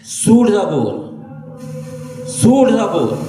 सूड जागोर, सूड जागोर.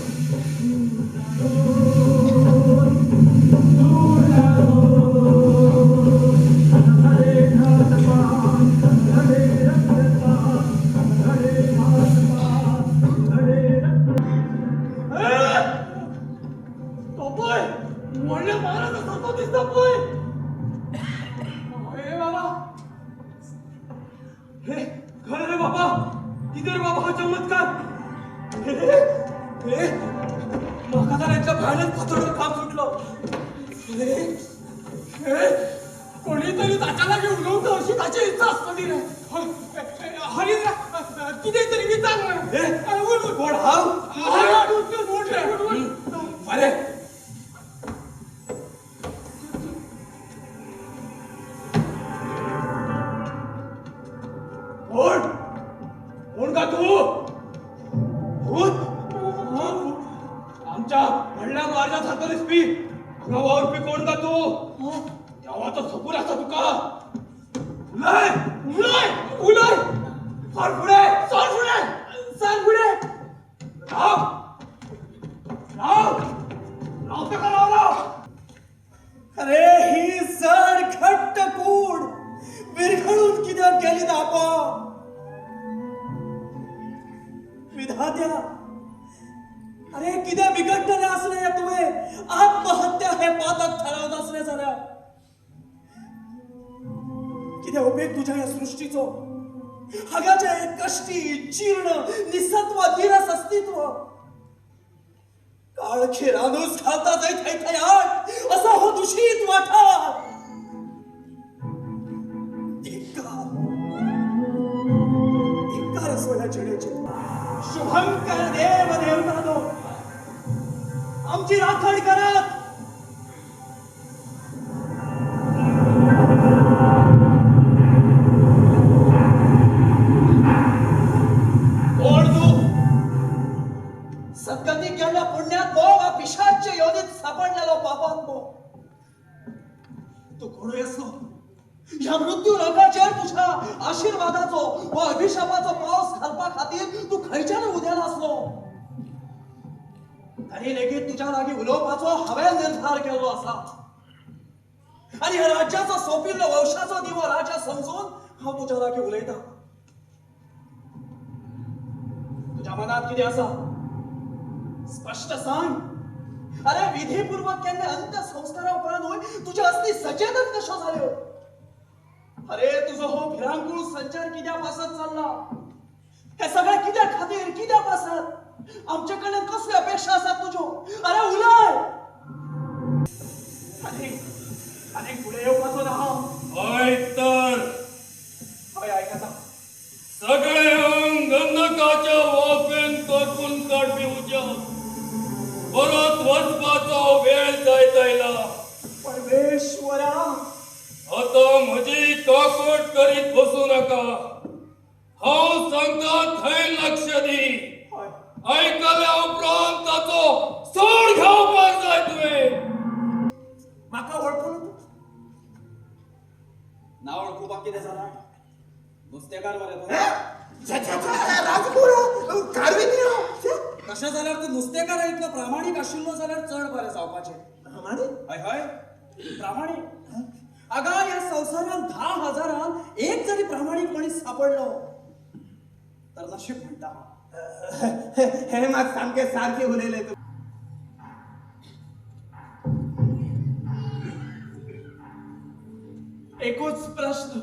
एकूच प्रश्न,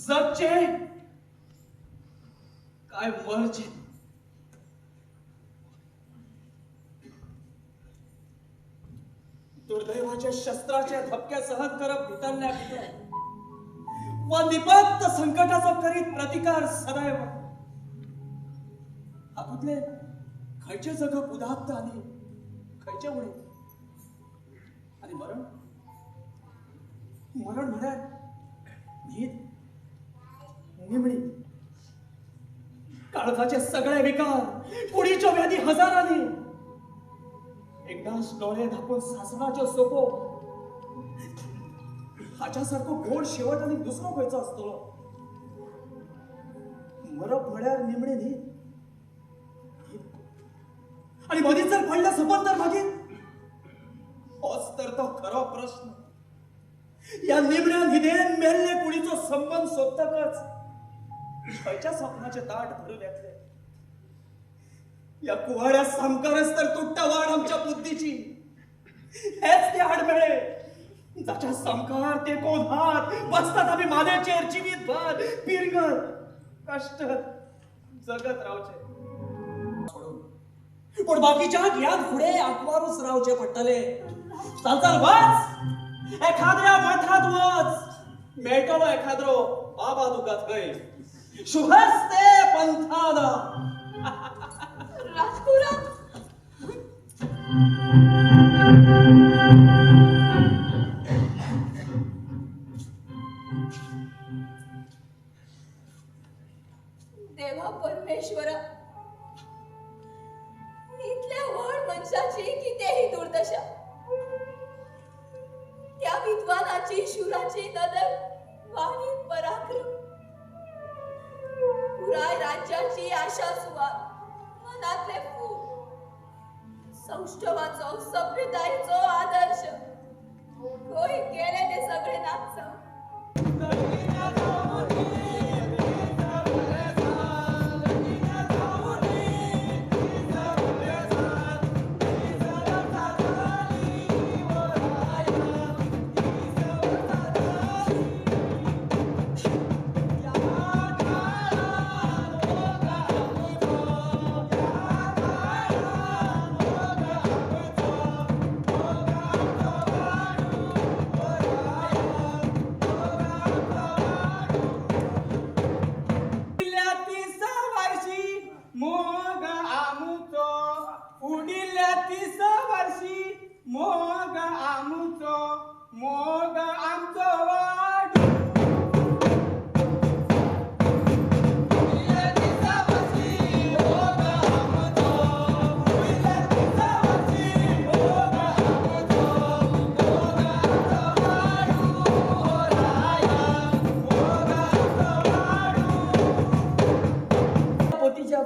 जगचे काय मरचे? दुर्दैवाच्या शस्त्राचे धपके सहन करप भितरल्या भितर वा निपात संकटाचो करीत प्रतिकार सदैव, हातूंतले खंयचे जगप उदात्त आनी खंयचे उणें? आनी मरण, मरण म्हळ्यार न्हीद, निमणी, काळजाचे सगळे विकार, कुडीच्यो व्याधी हजारांनी, एकदाच डोळे धापून सासणाच्यो सोपो, हाच्या सारको गोड शेवट आनी दुसरो खंयचो आसतलो? मरप म्हळ्यार निमणें न्हीद. आनी मदींच जर पडलें सपन तर मागीर होच तर तो खरो प्रश्न. ह्या निमण्या न्हिदेन मेल्ले कुडीचो संबंद सोंपतकच खंयच्या सपनाचें ताट भरून येतलें? ह्या कुवाड्या सामकारच तर तुट्टा वाड आमच्या बुद्धीची. हेच ते आडमेळे जाच्या सामकार तेकोन हात बसतात आमी मानेचेर जिवीतभर पिरंगत कश्ट जगत रावचे सोडून. पूण बाकीच्यांक ह्यान फुडें आंकवारूच रावचें पडटलें. चल चल वच, एखाद्र्या मठांत वच, मेळटलो एखाद्रो बाबा तुका थंय. शुभस्ते पंथान. राजकुरा, देवा परमेश्वरा, इतल्या व्हड मनशाची कितें ही दुर्दशा. त्या विद्वानाची शुराची नदर वाणी पराक्रम, पुराय राज्याची आशा सुवात, मनातले फूल, सौष्ठवाचो सभ्यतायेचो आदर्श, खंय गेले ते सगळे नाच.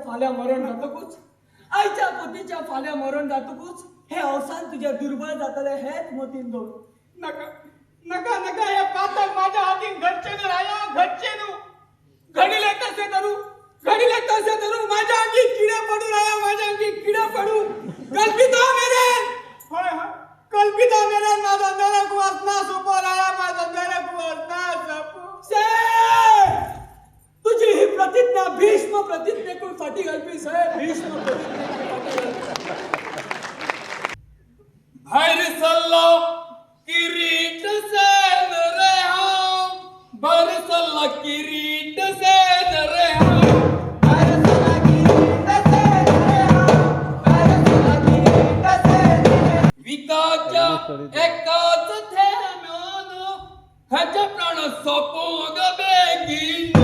फाल्यां मरण जातकूच, आयच्या पोतीच्या फाल्यां मरण जातकूच हे अवसान तुजें दुर्बळ जातलें हेच मतीन दवर. नाका नाका नाका, हे पातक माझ्या हातीन घडचें न्हू राया, घडचें न्हू. घडिल्लें तशें धरू, घडिल्लें तशें धरू, माझ्या आंगी किडे पडू राया, माझ्या आंगी किडे पडू. कल्पिता मेरेन, हय हय, कल्पिता मेरेन माझो नरक वास ना सोंपो राया, माझो नरक वास ना सोंपो. तुजी ही प्रतिज्ञा भीष्म प्रतिज्ञेकूय फाटी घालपी साहेब, भीष्म प्रतिज्ञेकूय फाटी घालपी. भायर सरलो किरीट सेन रे हांव, भायर सरलो किरीट सेन रे हांव, भायर सरलो किरीट सेन रे हांव, भायर सरलो किरीट सेन रे. विकाच्या एकाच थेंब्यान हाचे प्राण सोंपूंक बेगीन.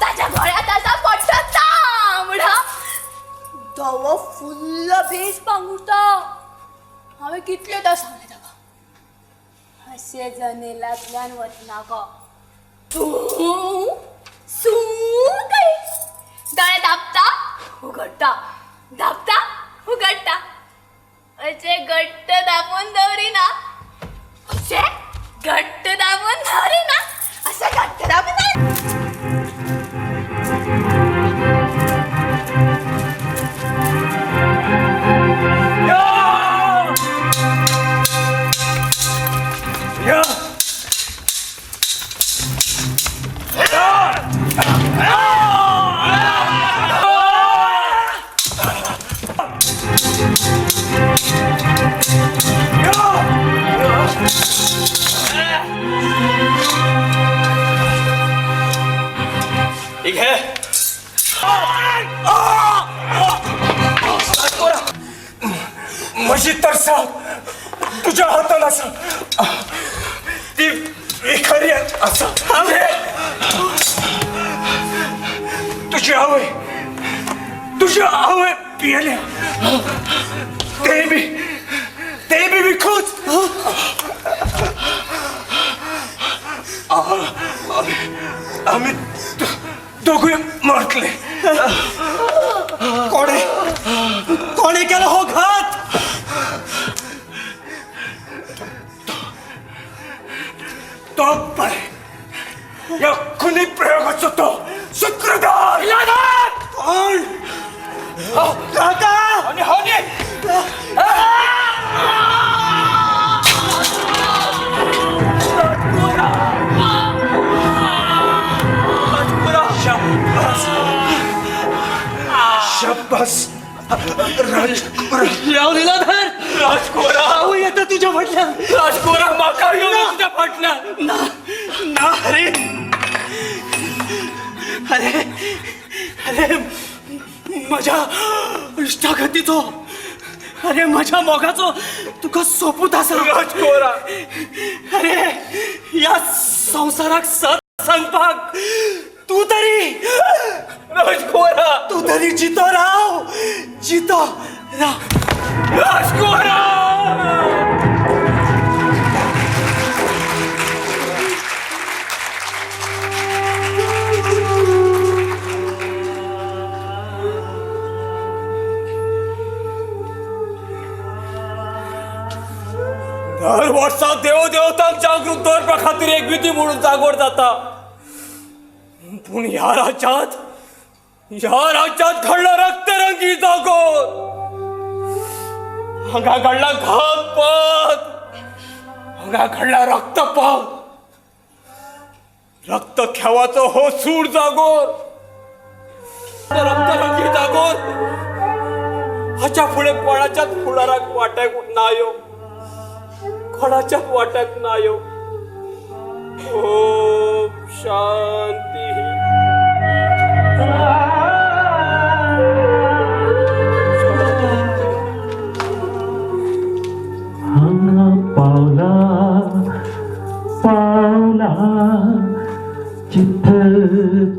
ताच्या गळ्यांत आसा पडटा तांबडा धवो फुल्ल भेस पांगुरता. हांवें कितलेदां सांगलें ताका, अशें जनेलांतल्यान वचनाका तूं सूं करीत दोळे धांपता उगडटा, धांपता उगडटा, अशें घट्ट धांपून दवरिना, अशें घट्ट दाबून दवरिना, अशें घट्ट दाबून दवरिना. म्हजी तरसाद तुज्या हातान आसा, ती विखारी आसा. तुजी आवय, तुजी आवय पियेल्या, ते बी विखूच. आमी दोगूय मरतले. कोणे कोणे केलो हो घात? तो पळय, ह्या खुनी प्रयोगाचो तो सूत्रधार. कोण? काका! आनी हांव न्ही. शाबास, शाबास राजकुरा. राव लीलाधर, राजकुरा, हांव येता तुज्या फाटल्यान. राजकुरा, म्हाका येवं तुज्या फाटल्यान. ना ना, अरे अरे अरे, म्हज्या इश्टागतीचो, अरे म्हज्या मोगाचो तुका सोपूत आसा. राजकुरा, अरे ह्या संवसाराक सत सांगपाक तूं तरी, राजकुरा, तूं तरी जितो राव, जितो राव. राजकुरा. दर वर्सा देव देवतांक जागृत दवरपा खातीर एक विधी म्हणून जागोर जाता, पूण ह्या राज्यांत, ह्या राज्यांत घडला रक्तरंगी जागोर. हांगा घडला घातपात, हांगा घडला रक्तपात. रक्त खेवाचो हो सूर जागोर, रक्तरंगी जागोर. हाच्या फुडें कोणाच्याच फुडाराक वाट्याक ना यो, कोणाच्याच वाट्याक ना यो. ओम शांती. हांगा पावला पावला चित्त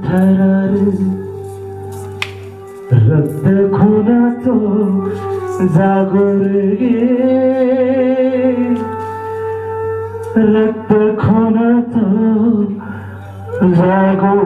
थरार, रक्त खुनाचो जागोर गे, रक्त खुनाचो जागोर.